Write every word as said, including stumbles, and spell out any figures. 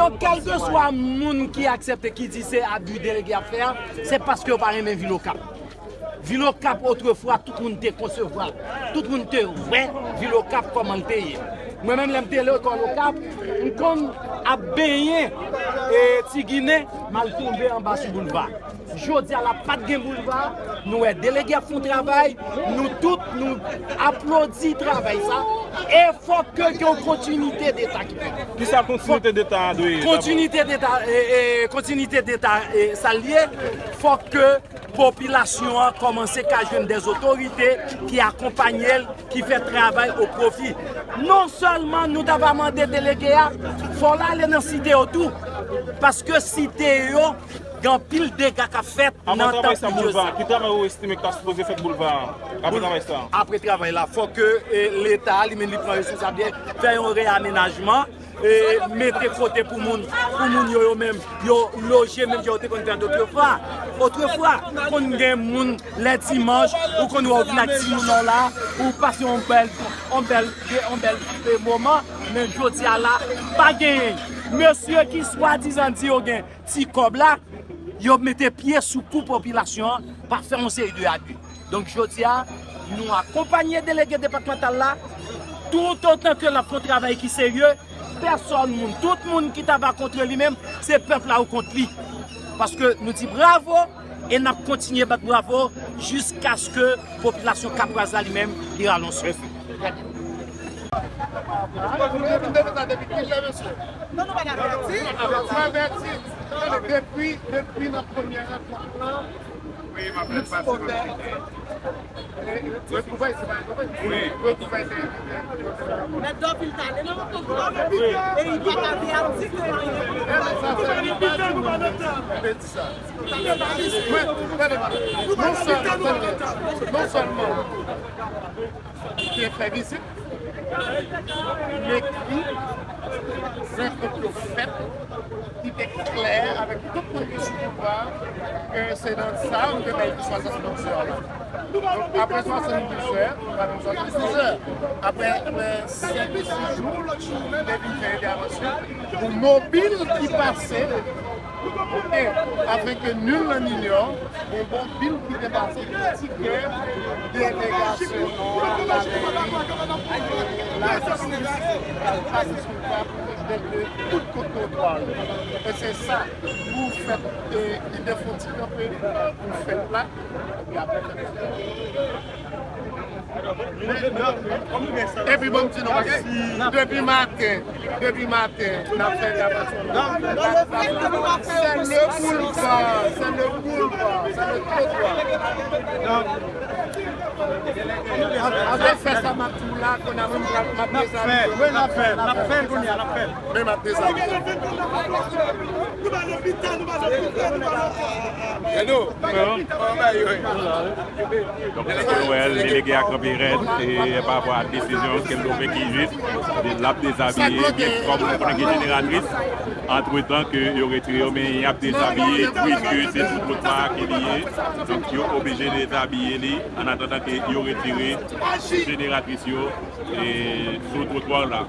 Donk, kèlkeswa moun ki aksepte, ki di se abi delege ap fè a, se paske yo pa renmen vil Okap. Vil Okap, otrefwa, tout moun te konsevwa l, tout moun te wè vil Okap kòman l te ye. Mwen menm, lè m te lekòl Okap, m konn ap benyen, e, Ti Ginen, m al tonbe anba sou boulva. Jodi a la, pa t gen boulva, nou wè delege ap fè yon travay, nou tout, nou aplodi travay sa, e fòk ke gen yon kontinite deta ki fèt. Kisa kontinite deta a dwe ye? Kontinite deta, e, e, kontinite deta, e, sa l ye, fòk ke popilasyon an kòmanse ka jwenn dè otorite ki akonpanye l, ki fè travay o pwofi. Non sèlman nou ta va mande delege a, fò l ale nan site yo tou, paske site yo, gen anpil dega k ap fèt nan tanp Religyoz la. Ki travay ou estime ki ta sipoze fèt boulva a? Apre travay sa. Apre travay la, fòk ke, e, Leta li menm li pran responsablite, fè yon reyamenajman, e, mete kote pou moun, pou moun yo, yo menm, yo loje menm jan yo te konn fè otrefwa. Otrefwa, konn gen moun lè dimanch, ou konn wè ou vin ak timoun an la, ou pase yon bèl, yon bèl, yon bèl, e, moman, men jodi a la, pa genyen. Mesye ki swadizan di yo gen ti kòb la, yo mete pye sou kou popilasyon an, pa fè yon seri de abi. Donk, jodi a, nou akonpanye delege depatmantal la, toutotan ke l ap fè yon travay ki serye, pèsòn moun, tout moun ki ta va kont li menm, se pèp la ou kont li. Paske nou di bravo e n ap kontinye bat bravo jiskaske popilasyon Kapwaz la li menm li ralonse. Mèsi. Non, nou pa t avèti. Nou avèti. Depi, depi nan premyè rankont lan, nou sipòtè. Retwouvay, se pa retwouvay. Wi. Retwouvay, se. Mèt Dòfil t ale nan rankont lan. E li pa t avèti ke anyen. Mwen, tande, non sèlman, non sèlman, te fè vizit, m ekri, rankont yo fèt, li te klè avèk tout moun ki sou pouvwa, ke se nan sa m te bay pou swasanndizè la. Donk, apre swasanndizè, pa menm swasanndizè, apre, apre senk, sis jou, m te vin fè entèvansyon pou mobil ki pase, e afin que nul n'en ignore, bon, bon, bil ki te pase ki di ke delegasyon nou an, la meri, lajistis, pral pase sou l la pou mete tout kote twal. E se sa, pou fèt, e, li te fè yon ti kanpe pou fèt la, epi apre fèt la. Epi bon, m di nou bagay, depi maten, depi maten, n ap fè entèvansyon. Se le boulva, se le boulva, se le trotwa. Donk, apre fè sa m ap di w la, kounye a mwen m ap dezabiye. Wi, n ap fè, n ap fè l kounye a, n ap fè l. Men m ap dezabiye. Hello. Kòman bagay yo ye? Donk, nou wè l, delege a kanpe rèd, e, pa rapò a desizyon ke l love ki jis, l ap dezabiye, gen, kòm nou konnen gen jeneratris, antretan ke yo retire yo, men y ap dezabiye, piske se sou twotwa ke li ye, donk yo oblije dezabiye li, an atandan ke yo retire jeneratris yo, e, sou twotwa la.